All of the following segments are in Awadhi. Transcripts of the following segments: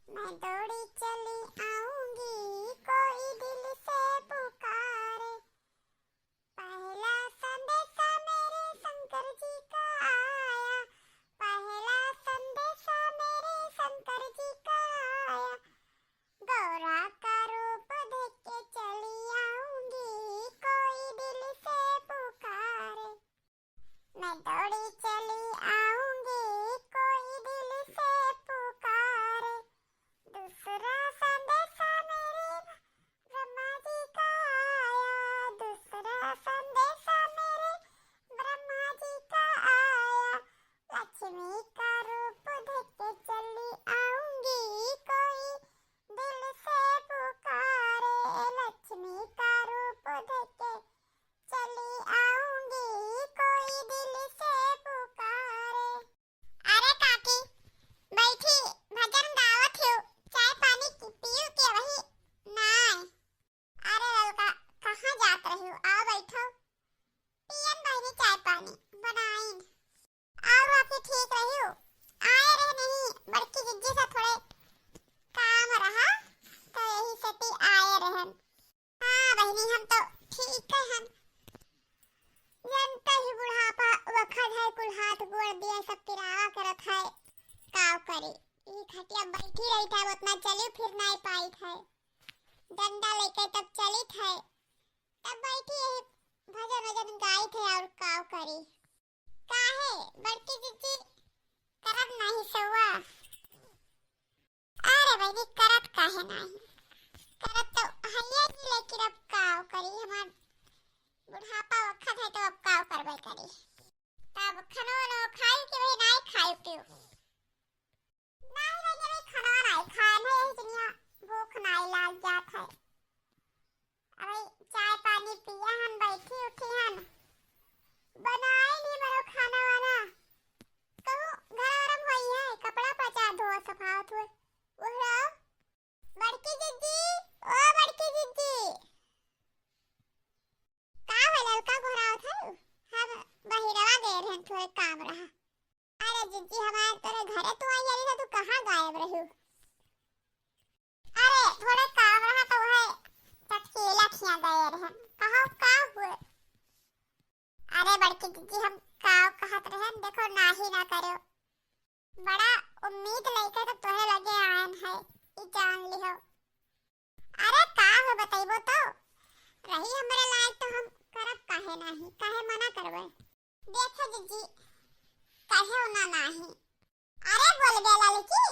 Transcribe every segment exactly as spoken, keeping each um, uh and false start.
मैं दौड़ी चली आऊंगी, कोई दिल से पुकारे। पहला संदेशा मेरे शंकर जी का आया, पहला संदेशा मेरे शंकर जी का आया। गौरा का रूप देख के चली आऊंगी, कोई दिल से पुकारे। मैं दौड़ी चली आऊंगी, कोई दिल से पुकारे। दूसरा संदेशा मेरे ब्रह्मा जी का आया, दूसरा संदेशा मेरे ब्रह्मा जी का आया। लक्ष्मी का रूप देख के चली आऊंगी, कोई दिल से पुकारे। लक्ष्मी का रूप देख के चली आऊंगी, कोई दिल से पुकारे। अरे काकी, बैठी, भजन गावत हूँ, चाय पानी की पीयू के वही नाय। अरे ललका, कहाँ जात रही हो? आओ बैठो, पियन बहिनी चाय पानी बनाइन। और बाकी ठीक रही हो? आए रहे नहीं, बड़की जिज्जी से थोड़े काम रहा, तो यही सेती आए रहन। हाँ बहिनी, हम तो ठीक है, हम जनता ही बुढ़ापा वखत है, कुल हाथ गोड़ दिया सब पिरावा करत है, काव करी। ई खटिया बैठी रही था, उतना चली फिर नहीं पाई था, डंडा लेके तब चली था, तब बैठी यही भजन वजन गाई थे और काव करी। काहे बड़की जिज्जी करब नहीं सौआ? अरे बहिनी, करत काहे नाही? करत तो हइये जी, लेकिन अब काव करी, हमार बुढ़ापा वखत है तो अब काव करबे करी। तब खनो नो खाई कि भाई नाही खाई पियो? नाही बहिनी, अभी खनो नाही खाए है, यही दुनिया भूख नाही लाग जात है। अबे चाय पानी पिया हन, बैठी उठी हन, बनाए ली मरो खाना वाना। कहूँ घर आराम होई है, कपड़ा पचा धो सफावत हुए। उहरा, बड़की जिज्जी, ओ बड़की जिज्जी। का होइल, का गोहरावत है? हम बहिरवा गए रहन, थोड़े काम रहा। अरे जिज्जी, हमारे तोरे घरे तू आई रही, तू कहाँ गायब रही? अरे, थोड़े काम रहा तो वह चटकीला खिया गए रहन। कहो, का हुए? अरे बड़की जिज्जी, हम काव कहत रहन, देखो, नाही ना करो। बड़ा उम्मीद लेके तो तोहे लगे आयन है, ई जान लिहो। अरे का हो, बतइबो तो? रही हमरे लायक तो हम करब काहे नाही, काहे मना करबे? देखो जिज्जी, कहे ना नाही। अरे बोलबे ललकी,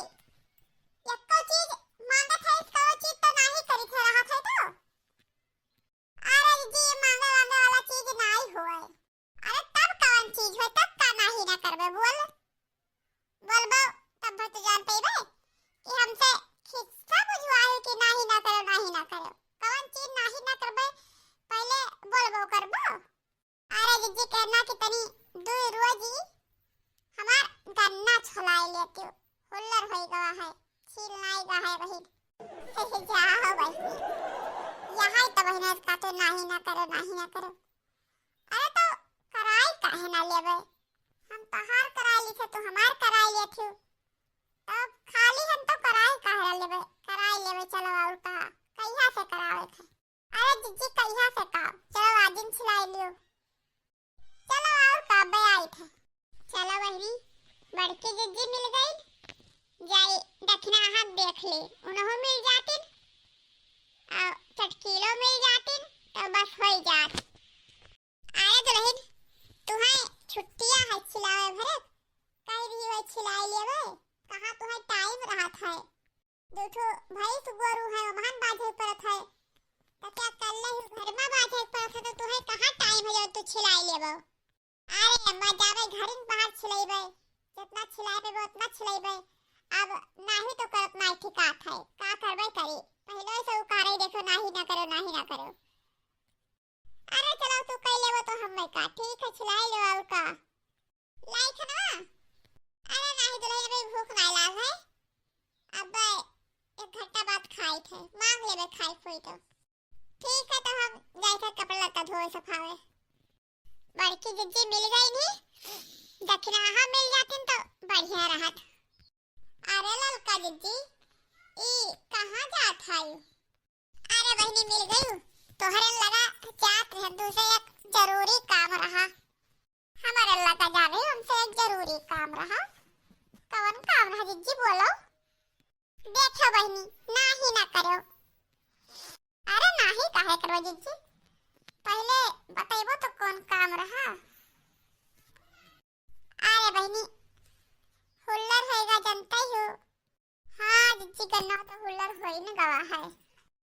एको चीज मांगत है, इसको चीज तो नाही करी थे रहा थे तो। अरे जिज्जी, मांगे वांगे वाला चीज नाही होए। अरे तब कौन चीज होए, तब का नाही ना करबे बोल? बोलबो तब तो जान पेबे कि हमसे खिस्सा बुझवाए कि नाही ना करो, नाही ना करो। कौन चीज नाही ना करबे, पहले बोलबो करबो। अरे जिज्जी कहना कि तनी दुई रोज ही हमार गन्ना छुलाई लेती हो, हुल्लर होई गवा है, छील नाई गा है बहिन। जाओ बहिन, यहाँ तो बहिन का तो नाही ना करो, नाही ना करो। अरे तो कराई काहे ना लेबे, हम तोहार कराई ली थे, तू हमार कराई लेती हो, तब खाली हम तो कराई काहे ना लेबे, कराई लेबे। चलो और कहा, कहिया से करावे थे? अरे जिज्जी, कहिया से का? चलो आजिन छिलाई लियो। चलो और का, अबे आई थे। चलो बहिनी, बड़की जिज्जी मिल गई। जाई दक्षिणा हाथ देख ले, उनहु मिल जातिन, और चटकीलो मिल जातिन, तो बस होई जात। अरे दुलहिन, तुहैं छुट्टिया है छिलावे भरे, कह रही है छिलाई लेवे, कहाँ तुहैं टाइम रहत है? दू ठो भैंस गोरू है, ओमहन बाझे परत है। त क्या कल्ले ही घर मा बाझे परत है, त तुहैं कहाँ टाइम है जो तू छिलाई लेबो? अरे अम्मा, जाबे घरिन बाहर छिलैबे, जितना छिलाए पेबे उतना छिलैबे। अब नाही तो करत नाही ठिकात है, का करबे करी? पहले से उकारे देखो, नाही ना करो, नाही ना करो। अरे चलो, तू कह लेबो तो हम का, ठीक है, छिलाई लो और का। लाई खाना? अरे नाही दुलहिन, अभी भूख नाही लाग है। अब एक घंटा बाद खाई थे, मांग लेबे खाई कोई तो। ठीक है, तो हम जाई थे कपड़ा लत्ता धोए सफावे। बड़की जिज्जी मिल गई नी, दक्षिणा हाँ मिल जातिन तो बढ़िया रहत। अरे ललका जिज्जी, आयु। अरे बहिनी, मिल गयू। तोहरे लगा जात रहे, तुमसे एक जरूरी काम रहा। हमरे लगा जा रही, हमसे एक जरूरी काम रहा। कवन काम रहा जिज्जी, बोलो। देखो बहिनी, नाही ना करो। अरे नाही काहे करो जिज्जी, पहिले बतैबो तो कौन काम रहा। अरे बहिनी, हुल्लर होएगा, जानते हो। हाँ जिज्जी, गन्ना तो हुल्लर होई न गवा है,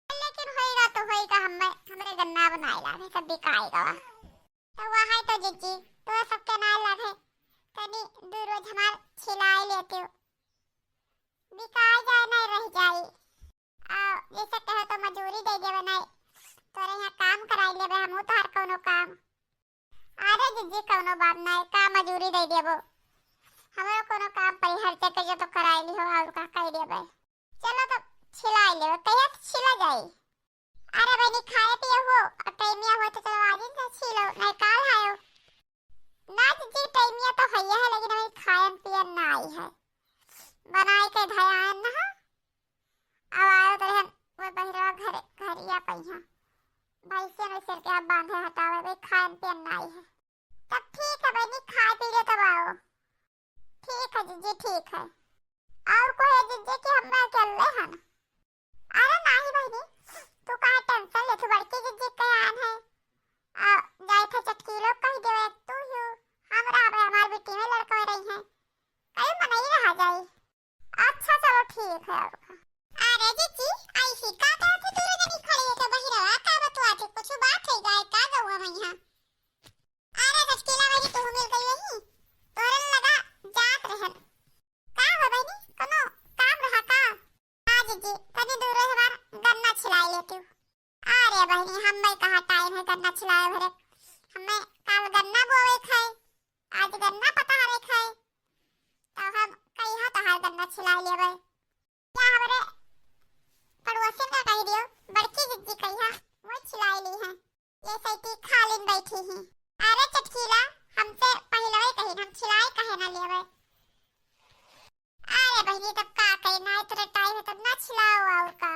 लेकिन होएगा तो होएगा, हमें, हमरे गन्ना बनाए लागे, सब बिकाए गवा। तो वह है तो जिज्जी, तो सबके नाय लागे, तनी दू रोज हमार छिलाई लेते हो, बिकाए जाए, नहीं रह जाए। आ, जैसे कहो तो मजूरी दे देबे, नहीं तोरे यहाँ काम कराई लेबे, हमहू तोहार कौनो काम। अरे जिज्जी, कौनो बात नहीं, का मजूरी दे देबो, हमरो कौनो काम पड़ी, हर जगह जो तो कराई ली हो, और का कह देबे। चलो तब छिलाई लेबे, कहिया से छिला जाई? अरे बहिनी, खाए पिए हो, और टाइमिया हो तो चलो आज ही से छिलो, नहीं काल आयो। ना जिज्जी, टाइमिया तो है है, लेकिन अभी खायन पियन ना आई है, बनाए के धयान ना है। अब आयो तो रहन, वो बहिरवा घरे, घरिया पइहा। भैंसियन वैसियन के अब बांधे हटावे, भाई खायन पियन ना आई है। तब ठीक है बहिनी, खाए पी ले तब आओ। ठीक है जिज्जी, ठीक है। और कोई है जिज्जी कि हम अकेले हन? अरे नाही बहिनी, तू काहे टेंशन लेत हो, बड़की जिज्जी के आन है। आ, जाए थे चटकीलो कह देवे, तू ही हो। हम रहबे, हमार बेटी में लड़का रही है। कई मनई रहा जाई। अच्छा चलो ठीक है। और का? अरे जिज्जी, ऐसी का करत है दूर जनी खड़ी है तो बहिरवा का बतुआ थे, कुछ बात है गाय का गौआ में यहाँ? अरे चटकीला बहिनी, तू मिल गई यही, तोरे लगा जात रहन। का हो बहिनी, कोनो काम रहा का? हाँ जिज्जी, तनी दूर हमार गन्ना छिलाई लेती हूँ। अरे बहिनी, हमें कहाँ टाइम है गन्ना छिलाए भरे, हमें काल गन्ना बोवे खाए, आज गन्ना पतारे खाए, तो हम कहिया तहार गन्ना छिलाई लेबे। या हमरे पड़ोसिन का कह दियो, बड़की जिज्जी कहिया वो छिलाई ली है, ये सैती खालिन बैठी ही। अरे चटकीला, हमसे पहले ही कही, हम छिलाई कहे ना लेबे। अरे बहिनी, तब का कही, ना इतने टाइम है तब ना छिलाओ और का।